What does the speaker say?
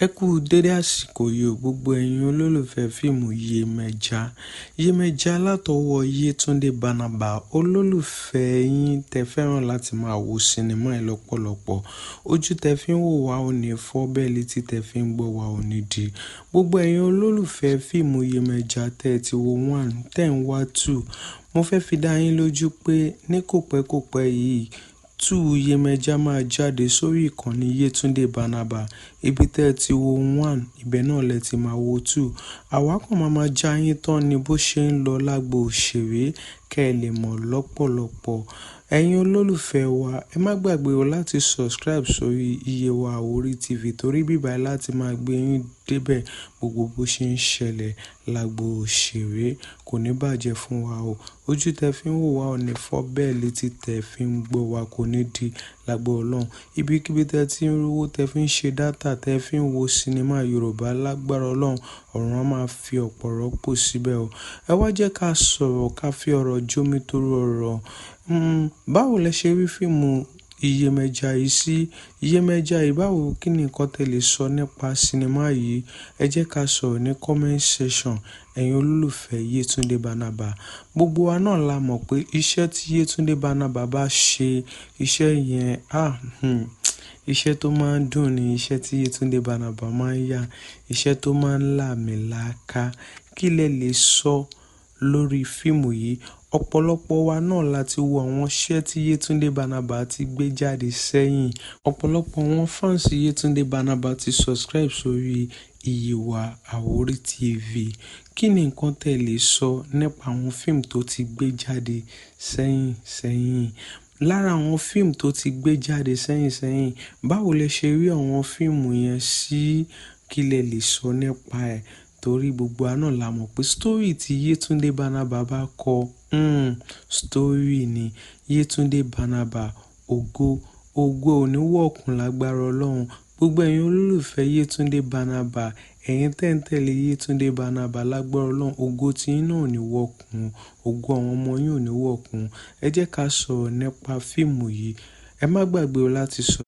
Ẹ kú dédé àsìkò yìí o, gbogbo ẹ̀yin olólùfẹ́ fíìmù Yemọja. Yemọja látọwọ́ Yétúndé Bánàbà, olólùfẹ́ yín tẹ fẹ́ràn láti máa wo sinimá ẹ̀ lọ́pọ̀lọpọ̀. Ojú tẹ fi ń wò wá ò ní fọ́, bẹ́ẹ̀ létí tẹ fi ń gbọ́ wá ò ní di. Gbogbo ẹ̀yin olólùfẹ́ fíìmù Yemọja tẹ ti wo one, tẹ ń wá two. Mo fẹ́ fi dá yín lójú pé ní kòpẹ́kòpẹ́ yìí, two Yemọja máa jáde sórí ìkànnì Yétúndé Bánàbà. Ibi tẹ́ ẹ ti wo one, ibẹ̀ náà lẹ ti máa wo two. Àwa kan máa já yín tán ni bó ṣe ń lọ lágbo òṣèré kẹ́ ẹ lè mọ̀ lọ́pọ̀lọpọ̀. Ẹ̀yin olólùfẹ́ wa, ẹ má gbàgbé o láti subscribe sórí Iyewa Àwòrí TV torí bíbá ẹ láti máa gbé yín débẹ̀ gbogbo bó ṣe ń ṣẹlẹ̀ lágbo òṣèré kò ní bàjẹ́ fún wa o. Ojú tẹ fi ń wò wá ò ní fọ́, bẹ́ẹ̀ létí tẹ fi ń gbọ́ wá kò ní di lágbo Ọlọ́run. Ibikíbi tẹ tí ń rówó tẹ fi ń ṣe data tẹ fi ń wo sinimá Yorùbá lágbára Ọlọ́run, ọ̀run á máa fi ọ̀pọ̀ rọ́pò síbẹ̀ o. Ẹ wá jẹ́ ká sọ̀rọ̀ ká fi ọ̀rọ̀ jómi torí ọ̀rọ̀. Báwo lẹ ṣe rí fíìmù Yemọja yìí sí? Yemọja yìí báwo, kí ni nǹkan tẹ lè sọ nípa sinimá yìí? Ẹ jẹ́ ká sọ̀rọ̀ ní comment section. Ẹ̀yin olólùfẹ́ Yétúndé Bánàbà. Gbogbo wa náà la mọ̀ pé iṣẹ́ tí Yétúndé Bánàbà bá ṣe, iṣẹ́ yẹn, iṣẹ́ tó máa ń dùn ni iṣẹ́ tí Yétúndé Bánàbà máa ń yà, iṣẹ́ tó máa ń làmìlaka. Kí lẹ lè sọ lórí fíìmù yìí? Ọ̀pọ̀lọpọ̀ wa náà la ti wo àwọn iṣẹ́ tí Yétúndé Bánàbà ti gbé jáde sẹ́yìn. Ọ̀pọ̀lọpọ̀ àwọn fans Yétúndé Bánàbà ti subscribe sórí Iyewa Àwòrí TV. Kí ni nǹkan tẹ lè sọ nípa àwọn fíìmù tó ti gbé jáde sẹ́yìn sẹ́yìn? Lára àwọn fíìmù tó ti gbé jáde sẹ́yìn sẹ́yìn, báwo lẹ ṣe rí àwọn fíìmù yẹn sí? Kí lẹ lè sọ nípa ẹ̀? Torí gbogbo wa náà la mọ̀ pé story tí Yétúndé Bánàbà bá kọ, story ni. Yétúndé Bánàbà, ògo, ògo ò ní wọ̀kùn lágbára Ọlọ́run. Gbogbo ẹ̀yin olólùfẹ́ Yétúndé Bánàbà, ẹ̀yin tẹ́ ń tẹ̀lé Yétúndé Bánàbà lágbára Ọlọ́run, ògo tí yín náà ò ní wọ̀kùn, ògo àwọn ọmọ yín ò ní wọ̀kùn. Ẹ jẹ́ ká sọ̀rọ̀ nípa fíìmù yìí. Ẹ má gbàgbé o láti sọ.